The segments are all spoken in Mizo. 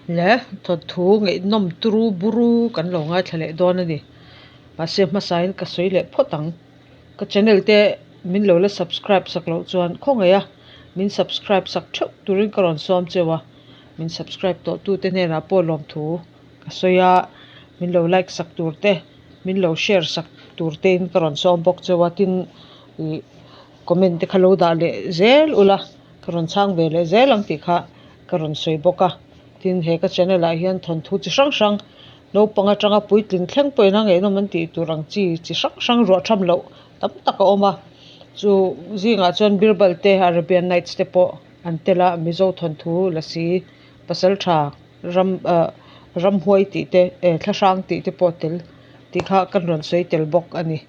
Le thawnthu ngaihnawm turu buru kan lo ngaithla leh dawn a ni. Mahse hmasain ka sawi leh phawt ang. Ka channel te min lo la subscribe sak loh chuan khawngaih a, min subscribe sak theuh turin ka rawn sawm cheu a. Min subscribe tawh tute hnenah pawh lawmthu ka sawi a, min lo like sak tur te, min lo share sak tur tein ka rawn sawm bawk cheu a, tin ih comment te kha lo dah leh zel ula ka rawn chhang ve leh zel ang tih kha ka rawn sawi bawk a, tin he ka channel ah hian thawnthu chi hrang hrang naupang atanga puitling thleng pawhin a ngaihnawm an tih tur ang chi chi hrang hrang ruah tham loh tam tak a awm a, chu zingah chuan Birbal te Arabian Nights te pawh an tel a, Mizo thawnthu lasi pasaltha ram ah ramhuai tih te eh thlahrang tih te pawh tel tih kha kan rawn sawi tel bawk a ni.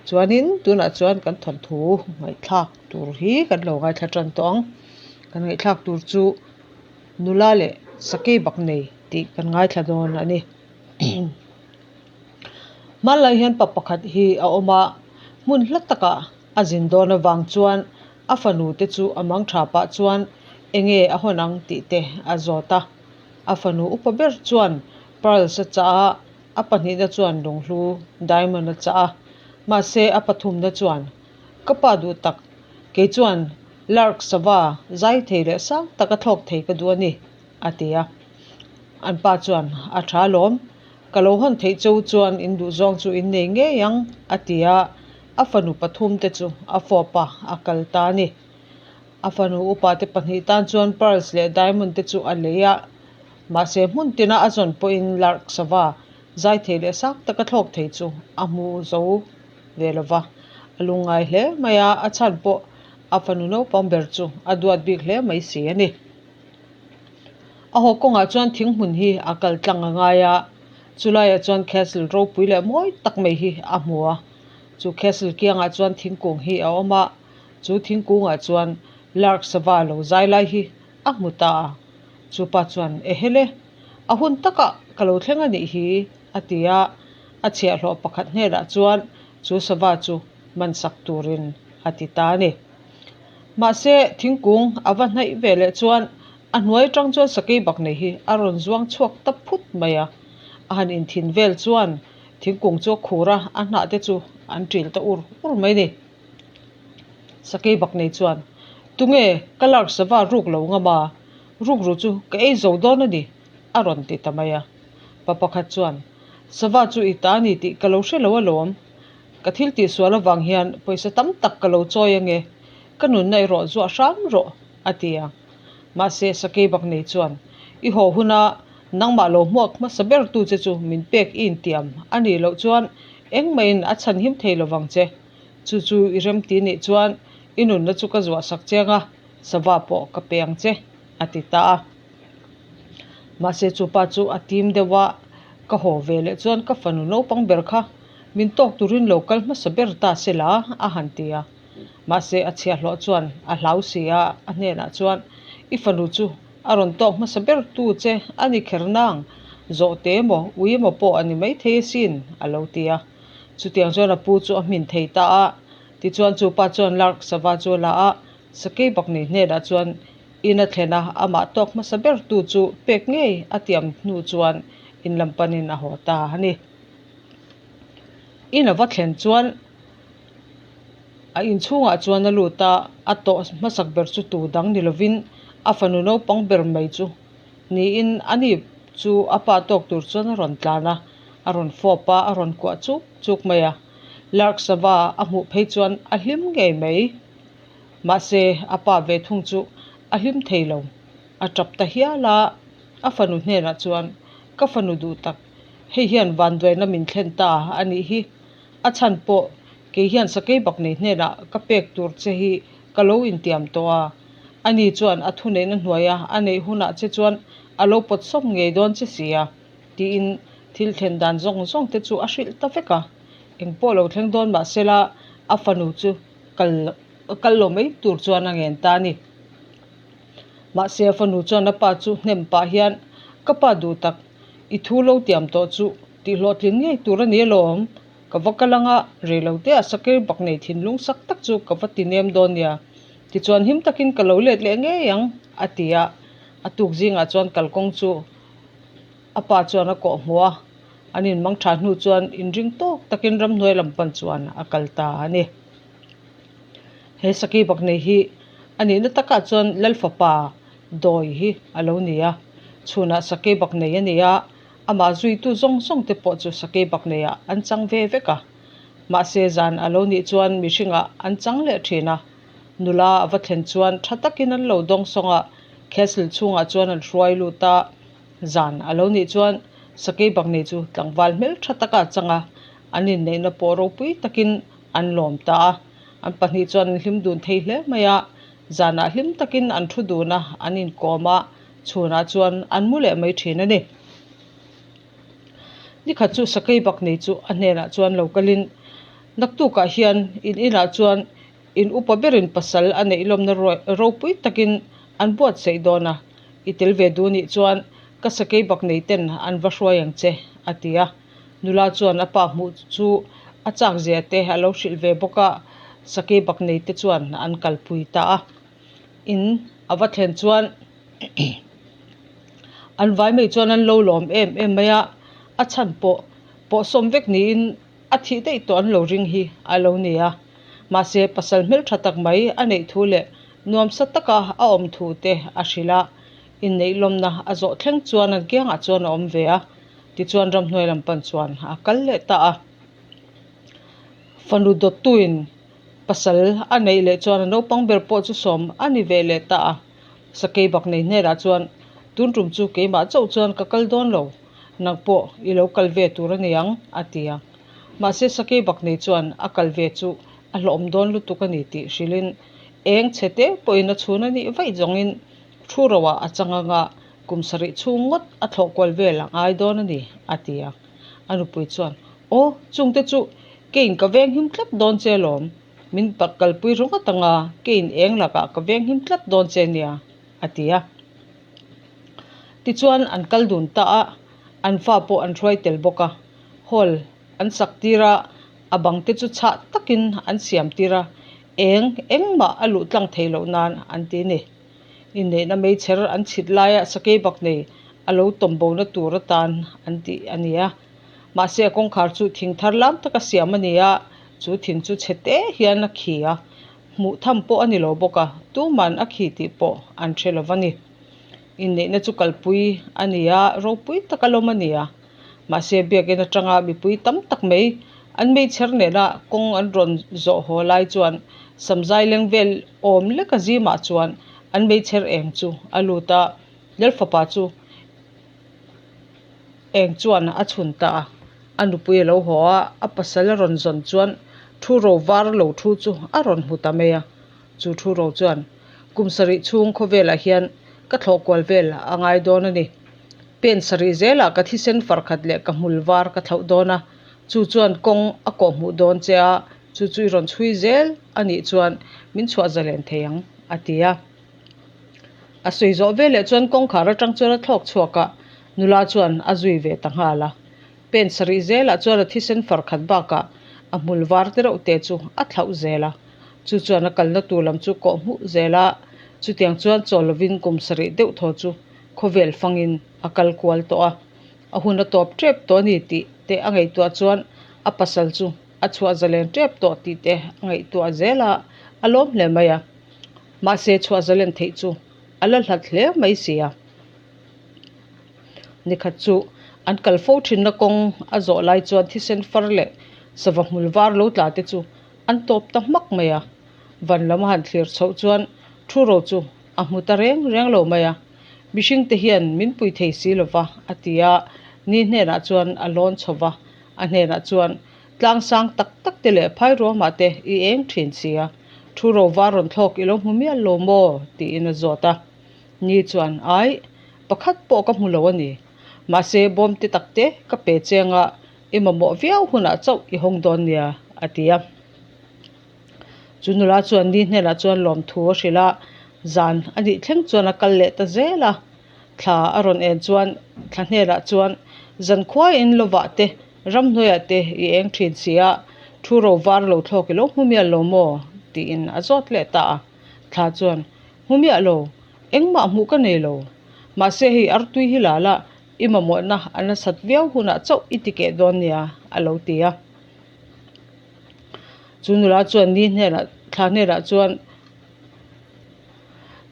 Chuanin tunah chuan kan thawnthu ngaihthlak tur hi kan lo ngaithla tan tawh ang. Kan ngaihthlak tur chu nula leh sakei bak nei tih kan ngaithla dawn a ni. Hmanlai hian pa pakhat hi a awm a, hmun hla takah a zin dawn avang chuan a fanu te chu a mang tha pah chuan enge a hawn ang tih te a zawt a. A fanu upa ber chuan pearls a chah a. A pahnihna chuan lunghlu diamond a chah a, mahse a pathumna chuan, Ka pa duh tak, kei chuan lark sava zai thei leh sang tak a thlawk thei ka duh a ni, a ti a. An pa chuan, A tha alawm, ka lo hawn theih cheu chuan in duhzawng chu in nei ngei ang, a ti a, a fanu pathum te chu a fawp a, a kal ta a ni. A fanu upa te pahnih tan chuan pearls leh diamond te chu a lei a. Mahse hmun tina a zawn pawhin lark sava zai thei leh sang taka thlawk thei chu a hmu zo ve lo va, a lungngai hle mai a, a chhan pawh a fanu naupang ber chu a duat bik hle mai si a ni. A haw kawngah chuan thing hmun hi a kal tlang a ngai a, chulaiah chuan castle ropui leh mawi tak mai hi a hmu a, chu castle kiangah chuan thingkung hi a awm a, chu thingkungah chuan lark sava lo zai lai hi a hmu ta a. Chu pa chuan, Ehele, a hun takah ka lo thleng a nih hi, a ti a. A chhiahhlawh pakhat hnenah chuan chu sava chu mansak turin a ti ta a ni. Mahse, thingkung a va hnaih ve leh chuan a hnuai atang chuan sakei bak nei hi a rawn zuang chhuak ta phut mai a. A han inthin vel chuan thingkung chu a khur a, a hnah te chu an ṭil ta ur ur mai a ni. Sakei bak nei chuan, Tunge ka lark sava ruk lo ngam a, ruk ru chu ka ei zo dawn a ni, a rawn ti ta mai a. Pa pakhat chuan, Sava chu i ta a ni tih ka lo hre lo alawm. Ka thil tihsual avang hian pawisa tam tak ka lo chawi ange, ka nunna erawh zuah hram rawh, a ti a. Mahse sakei bak nei chuan, I haw huna nangmah lo hmuak hmasa ber tu che chu min pek i intiam a nih loh chuan engmahin a chhanhim thei lovang che. Chu chu i remti nih chuan i nunna chu ka zuah sak chiang a, sava pawh ka pe ang che, a ti ta a. Mahse chu pa chu a tim deuh a, ka haw ve leh chuan ka fanu naupang ber kha min tawk turin lo kal hmasa ber ta se la, a han ti a. Mahse a chhiahhlawh chuan a hlau si a, a hnenah chuan i fanu chu a rawn tawk hmasa ber tu che a ni kher nang, zawhte emaw ui emaw pawh a ni maithei asin, a lo ti a. Chutiang chuan a pu chu a hmin thei ta a, tichuan chu pa chuan lark sava chu a la a, sakei bakni hnenah chuan in a thlen a, amah tawk hmasa ber tu chu pek ngei a tiam hnu chuan in lam panin a haw ta a ni. In a va thlen chuan a inchhungah chuan a lut a, a tawh hmasak ber chu tu dang ni lovin a fanu naupang ber mai chu niin ani chu a pa tawk tur chuan a rawn tlan a. A rawn fawp a, a rawn kuah chuk chuk mai a. Lark sava a hmuh phei chuan a hlim ngei mai. Mahse, a pa ve thung chu a hlim thei lo. A tap ta hial a, a fanu hnenah chuan, Ka fanu duh tak, hei hian vanduaina min thlen ta a nih hi. A chhan pawh kei hian sakei bak nei hnenah ka pek tur che hi ka lo intiam tawh a. Ani chuan a thuneihna hnuaia a neih hunah che chuan a lo pawt sawm ngei dawn che si a. Tiin thil thlen dan zawng zawng te chu a hrilh ta vek a, eng pawh lo thleng dawn mah sela a fanu chu kal kal lo mai tur chuan a ngen ta a ni. Mahse a fanu chuan a pa chu hnem pah hian ka pa duh tak, i thu lo tiam tawh chu tih hlawhtlin ngei tur a ni alawm, ka va kal anga reilote ah sakir bak nei thinlung sak tak chu ka va ti nem dawn nia, tichuan him takin ka lo let leh ngei ang a ti a, a tuk zingah chuan kalkawng chu. A pa chuan a kawh hmuh a, an inmang tha hnu chuan inring tawk takin ramhnuai lam pan chuan a kal ta a ni. He Sakeibaknei hi a nihna takah chuan Lalfapa dawi hi a lo ni a, chhunah Sakeibaknei a ni a, amah zuitu zawng zawng te pawh chu Sakeibakneiah an chang ve vek a. Mahse zan a lo nih chuan mihringah an chang leh thin a, nula a va thlen chuan tha takin an lo dawng sawng a, castle chhungah chuan an hruai lut a, zan a lo nih chuan Sakeibaknei chu tlangval hmeltha taka a chang a, an inneihna pawh ropui takin an lawm ta a, an pahnih chuan an hlim dun thei hle mai a, zanah hlim takin an thu dun a, an inkawm a, chhunah chuan an mu leh mai thin a ni. Nikhat chu Sakeibaknei chu a hnenah chuan lo kalin, Naktukah hian in inah chuan in upa berin pasal a neih lawmna ropui takin an buatsaih dawn a, i tel ve duh nih chuan ka Sakeibaknei ten an va hruai ang che, a ti a. Nula chuan a pa hmuh chu a chak zia te a lo hrilh ve bawk a, sakei bak nei te chuan an kalpui ta a. In a va thlen chuan an vai mai chuan an lo lawm em em mai a, a chhan pawh pawhsawm vek niin a thih daih tawh an lo ring hi a lo ni a. Mahse pasal hmeltha tak mai a neih thu leh nuamsa taka a awm thu te a hrilh a, inneih lawmna a zawh thleng chuan an kiangah chuan a awm ve a. Tichuan ramhnuai lam pan chuan a kal leh ta a. Fanu dawttuin pasal a neih leh chuan a naupang ber pawh chu sawm a ni ve leh ta a. Sakei bak nei hnenah chuan, Tun tum chu keimah chauh chuan ka kal dawn lo, nang pawh i lo kal ve tur a ni ang, a ti a. Mahse sakei bak nei chuan a kal ve chu a hlawhawm dawn lutuk a ni tih hrilhin eng chhe te pawhin a chhun a nih vaih zawngin thu roah a chang anga Kum sarih chhung ngawt a thlawh kual vel a ngai dawn a ni, a ti a. A nupui chuan, Aw, chungte chu keiin ka venghim tlat dawn che alawm. Min kalpui ringawt anga keiin eng lakah ka venghim tlat dawn che nia, a ti a. Tichuan an kal dun ta a, an fa pawh an hruai tel bawk a. Hall an sak tir a, a bang te chu chhah takin an siam tir a, eng engmah a luh tlang theih loh nan an ti a ni. Inneihna meichher an chhit laia sakei bak nei a lo tawm bona tur atan an tih a ni a. Mahse a kawngkhar chu thing thar lam taka siam a ni a, chu thing chu chhe te hian a khi a, hmuh tham pawh a ni lo bawk a, tuman a khi tih pawh an hre lo va ni. Inneihna chu kalpui a ni a, ropui taka lawm a ni a. Mahse biakin atanga mipui tam tak mai an meichher nena kawng an rawn zawh haw lai chuan samzai leng vel awm leka zimah chuan an meichher eng chu a lut a, Lalfapa chu eng chuan a chhun ta a, a nupui a lo haw a, a pasal a rawn zawn chuan thu ro var lo thu chu a rawn hmu ta mai a, chu thu ro chuan kum sarih chhung khawvelah hian ka thlawh kual vel a ngai dawn a ni. Pen sarih zelah ka thisen far khat leh ka hmul var ka thlauh dawn a, chu chuan kawng a kawh hmuh dawn che a, chu chu i rawn chhui zel a nih chuan min chhuah zalen thei ang, a ti a. A sawi zawh veleh chuan kawngkhar atang chuan a thlawk chhuak a, nula chuan a zui ve ta nghal a. Pen sarih zelah chuan a thisen far khat bakah a hmul var te reuh te chu a thlauh zel a, chu chuan a kalna tur lam chu kawh hmuh zel a, chutiang chuan chawl lovin kum sarih deuh thaw chu khawvel fangin a kal kual tawh a, a hun a tawp tep tawh a ni tih te a ngaihtuah chuan a pasal chu a chhuah zalen tep tawh tih te a ngaihtuah zel a, a lawm hle mai a. Mahse chhuah zalen theih chu a la hlat hle mai si a. Nikhat chu an kal fo thinna kawng a zawh lai chuan thisen far leh sava hmul var lo tla te chu an tawp ta hmak mai a. Van lam a han thlir chhoh chuan thu ro chu a hmu ta reng reng lo mai a, mihring te hian min pui thei si lo va, a ti a, ni hnenah chuan a lawn chho va, a hnenah chuan tlang sang tak tak te leh phai ruamah te i eng thin si a, thu ro var rawn thlawk i lo hmu mial lo maw? tiin a zawt a. Ni chuan, Aih, pakhat pawh ka hmu lo a ni. Mahse, bawm te tak te ka pe cheng a, i mamawh viau hunah chauh i hawng dawn nia, a ti a. Chu nula chuan ni hnenah chuan lawmthu a hrilh a, zan a nih thleng chuan a kal leh ta zel a. Thla a rawn en chuan thla hnenah chuan zan khuaiin lovah te, ramhnuaiah te i eng thin si a, thu ro var lo thlawk i lo hmu mial lo maw? tiin a zawt leh ta a. Thla chuan, Hmu miah lo, engmah hmuh ka nei lo. Mahse hei artui hi la la. I mamawhna a nasat viau hunah chauh i ti keh dawn nia, a lo ti a. Chu nula chuan ni hnenah thla hnenah chuan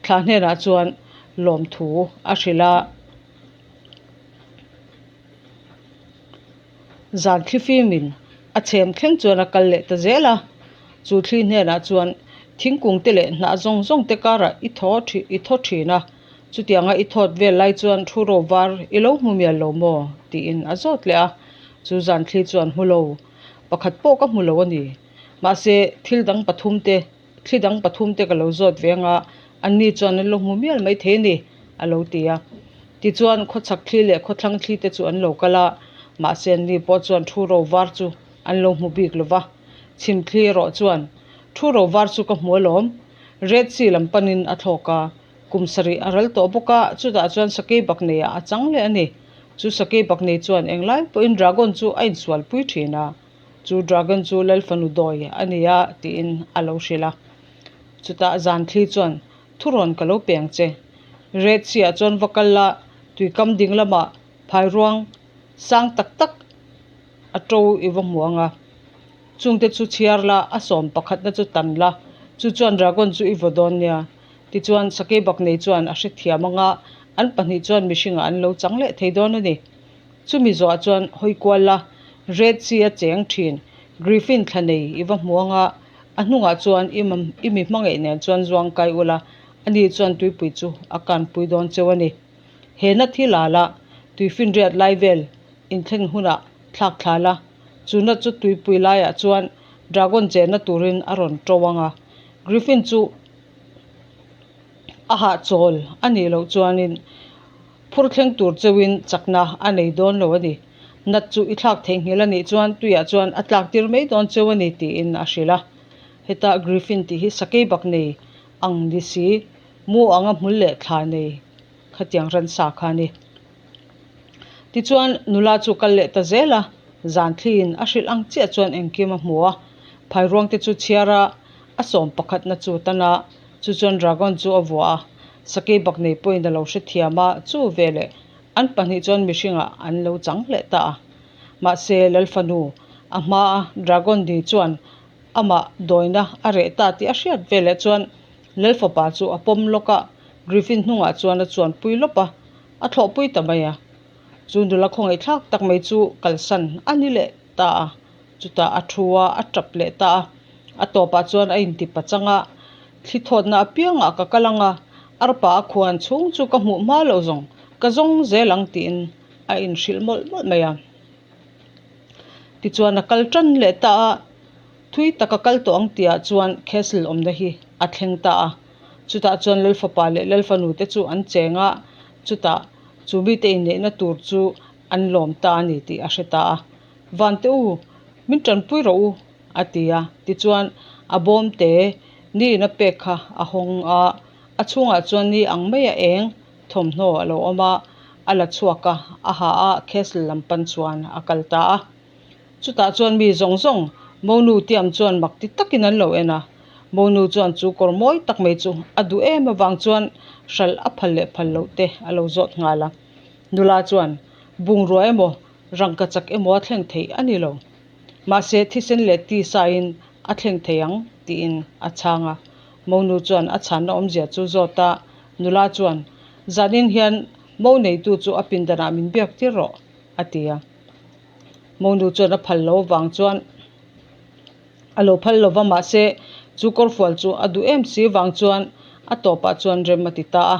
thla hnenah chuan lawmthu a hrilh a. Zan thli fimin a chhem thleng chuan a kal leh ta zel a, chu thli hnenah chuan thingkung te leh hnah zawng zawng te karah i thaw i thaw thin a, chutianga i thawt vel lai chuan thu ro var i lo hmu mial lo maw? tiin a zawt leh a, chu zan thli chuan hmu lo pakhat pawh ka hmu lo a ni. Mahse thil dang pathum te thli dang pathum te ka lo zawt ve anga anni chuan an lo hmu mial mai thei a ni, a lo ti a. Tichuan khawchhak thli leh khawthlang thli te chu an lo kal a, mahse anni pawh chuan thu ro var chu an lo hmu bik lo va. Chhim thli erawh chuan thu ro var chu ka hmu alawm, Red Sea lam panin a thlawk a, kum sarih a ral tawh bawk a, chutah chuan sakei bak neiah a chang leh a ni. Chu sakei bak nei chuan englai pawhin dragon chu a insualpui thin a. Chu dragon chu Lal fanu dawi a ni a tiin a lo hrilh a. Chutah zan thli chuan thurawn ka lo peng che. Red Sea ah chuan va kal la, tuikam ding lamah phairuang sang tak tak a to i va hmu ang a. Chungte chu chhiar la, a sawm pakhatna chu tan la, chu chuan dragon chu i vaw dawn nia. Tichuan Sakeibak nei chuan a hrethiam ang a, an pahnih chuan mihringah an lo chang leh thei dawn a ni. Chumi zawhah chuan hawi kual la, Red Sea a cheng thin, Griffin thla nei i va hmu ang a, a hnungah chuan i i mi hmangaih nen chuan zuang kai ula, ani chuan tuipui chu a kanpui dawn cheu a ni. He na thil ah lah tuifinriat lai vel inthleng hunah thlak thla la, chu na chu tuipui laiah chuan dragon chenna turin a rawn to ang a, Griffin chu a hahchawl a nih loh chuanin Phur thleng tur cheuhin chakna a nei dawn lo a ni. Nat chu i thlak theihnghilh a nih chuan tuiah chuan a tlak tir mai dawn cheu a ni tiin a hrilh a. Heta Griffin tih hi sakei bak nei ang ni si, mu anga hmul leh thla nei khatiang ransa kha a ni. Tichuan nula chu kal leh ta zel a, zan thliin a hrilh ang chiah chuan engkim a hmu a. Phairuangte chu chhiar a, a sawm pakhatna chu tan a, Chu chuan dragon chu a vuah a, sakei bak nei pawhin a lo hrethiam a, chu veleh an pahnih chuan mihringah an lo chang leh ta a. Mahse, Lalfanu, a hmaa dragon ni chuan amah dawina a reh ta tih a hriat veleh chuan Lalfapa chu a pawm lawk a, Griffin hnungah chuan a chuanpui lawp a, a thlawhpui ta mai a. Chu nula khawngaihthlak tak mai chu kalsan a ni leh ta a. Chutah a thu a, a tap leh ta a. A tawpah chuan a inti pachang a, Thli thawtna apiangah ka kal ang a, arpa a khuan chhung chu ka hmuh hma loh zawng ka zawng zel ang tiin a inhrilh mawlh mawlh mai a. Tichuan a kal tan leh ta a, thui tak a kal tawh ang tihah chuan castle awmna hi a thleng ta a. Chutah chuan Lalfapa leh Lalfanu te chu an cheng a, chutah chu mite inneihna tur chu an lawm ta a ni tih a hre ta a. Vante u, min tanpui rawh u, a ti a. Tichuan, a bawm te niin a pek kha a hawng a, a chhungah chuan ni ang maia eng thawmhnaw a lo awm a, a la chhuak a, a ha a, castle lam pan chuan a kal ta a. Chutah chuan mi zawng zawng Monu tiam chuan mak ti takin an lo en a. Monu chuan chu kawr mawi tak mai chu a duh em avang chuan hralh a phal leh phal loh te a lo zawt nghal a. Nula chuan, Bungrua emaw Rangka chak emaw a thleng theih a ni lo. Mahse, thisen leh tisain a thleng thei ang, tiin a chhang a. Monu chuan a chhanna awmzia chu zawt a, nula chuan, Zanin hian mo neitu chu a pindanah min biak tir rawh, a ti a. Monu chuan a phal lo avang chuan a lo phal lo va, mahse, chu kawrfual chu a duh em si avang chuan a tawpah chuan rem a ti ta a.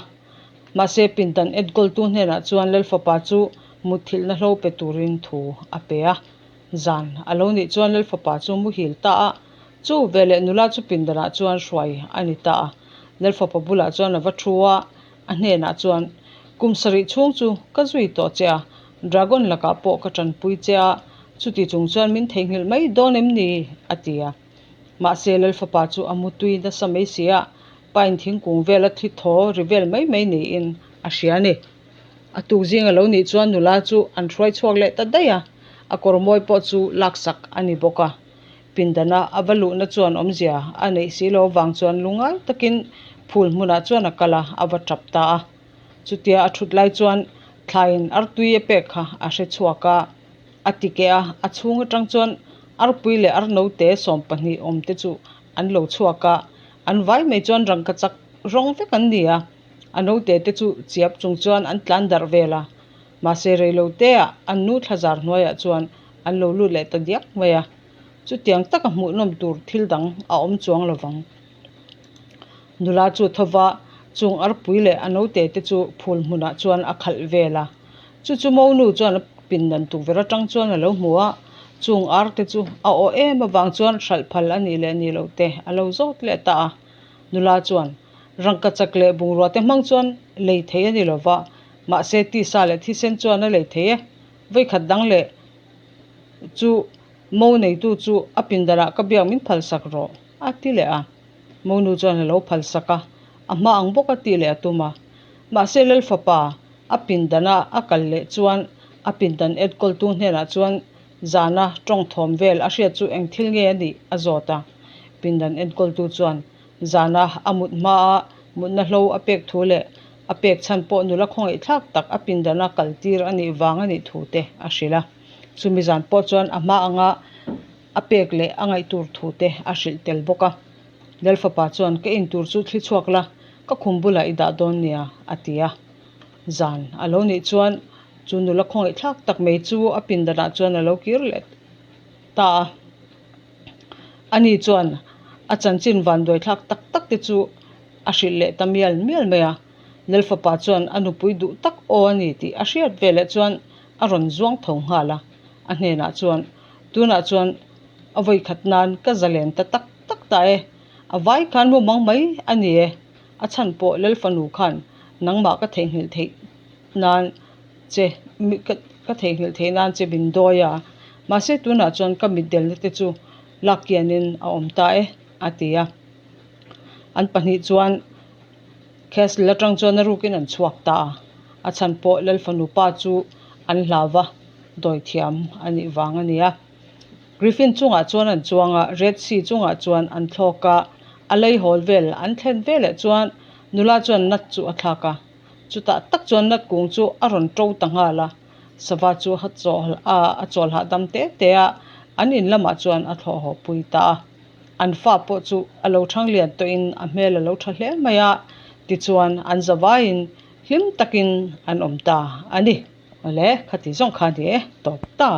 Mahse, pindan enkawltu hnenah chuan Lalfapa chu mutthilhna hlo pe turin thu a pe a. Zan a lo nih chuan Lalfapa chu muhil ta a, chu veleh nula chu pindanah chuan hruai a ni ta a. Lalfapa bulah chuan a va thu a, a hnenah chuan, Kum sarih chhung chu ka zui tawh che a, dragon lakah pawh ka tanpui che a, chuti chung chuan min theihnghilh mai dawn em ni? a ti a. Mahse, Lalfapa chu a mutui nasa mai si a, pine thingkung vela thi thaw ri vel mai mai niin a hria a ni. A tuk zing a lo nih chuan nula chu an hruai chhuak leh ta daih a, a kawr mawi pawh chu laksak a ni bawk a. Pindana a va luhna chuan awmzia a neih si lo avang chuan lungngai takin phul hmunah chuan a kal a, a va tap ta a. Chutia a thut lai chuan Thlaiin artui a pek kha a hre chhuak a, a ti keh a, a chhung atang chuan arpui leh arnote 12 awm te chu an lo chhuak a, an vai mai chuan rangkachak rawng vek an ni a, a note te chu chiap chung chuan an tlan darh vel a, mahse reilote ah an nu thlazar hnuaiah chuan an lo lut leh ta diak mai a, chutiang taka hmuhnawm tur thil dang a awm chuang lovang. Nula chu thova chung arpui leh a note te chu phul hmunah chuan a khalh vel a. Chu chu monu chuan a pindan tukverh atang chuan a lo hmu a, chung ar te chu a aw em avang chuan hralh phal a nih leh nih loh te a lo zawt leh ta a. Nula chuan rangkachak leh bungrua te hmang chuan lei thei a ni lo va, mahse tisa leh thisen chuan a lei thei e. Vawikhat dang leh chu mo neitu chu a pindanah ka biak min phalsak rawh. A ti leh a, Monu chuan a lo phalsak a, a hma ang bawk a ti leh a tum a. Mahse Lal fapa a pindana a kal leh chuan a pindan enkawltu hnenah chuan zana tawng thawm vel a hriat chu eng thil nge a nih a zawt a. Pindan enkawltu chuan zana a mut hmaa mutna hlo a pek thu leh a pek chhan pawh nula khawngaihthlak tak a pindana kal tir a nih vang a nih thu te a hrilh a. Chumi zan pawh chuan a hma anga a pek leh a ngaih tur thu te a hrilh tel bawk a. Lal fapa chuan ka in tur chu thli chhuak la, ka khum bulah i dah dawn nia, a ti a. Zan a lo nih chuan chu nula khawngaih thlak tak mai chu a pindanah chuan a lo kir leh ta a. Ani chuan a chanchin vanduai thlak tak tak te chu a hrilh leh ta mial mial mai a. Lal fapa chuan a nupui duh tak aw a ni tih a hriat veleh chuan a rawn zuang tho nghal a. A hnenah chuan Tunah chuan a vawi khat nan ka zalen ta tak tak ta e, a vai khan mu mang mai a ni e, a chhan pawh Lal fanu khan nangmah ka theihnghilh theih nan che ka theihnghilh theih nan che min dawi a, mahse tunah chuan ka mitdelna te chu lak kianin a awm ta e, a ti a. An pahnih chuan Castle atang chuan a rukin an chhuak ta a, a chhan pawh Lal fanu pa chu an hlau va, dawithiam a nih vang a ni a. Griffin chungah chuan an chuang a, Red Sea chungah chuan an thlawk a, a lei hawl vel an thlen veleh chuan nula chuan nut chu a thlak a, chutah tak chuan nut kung chu a rawn to ta nghal a, sava chu a chawl a, a chawl hahdam te te a, an in lamah chuan a thlawh haw pui ta a. An fa pawh chu a lo thang lian tawhin a hmel a lo tha hle mai a, tichuan an zavaiin hlim takin an awm ta a ni. Awle, khati zawng kha ni e, tawp ta.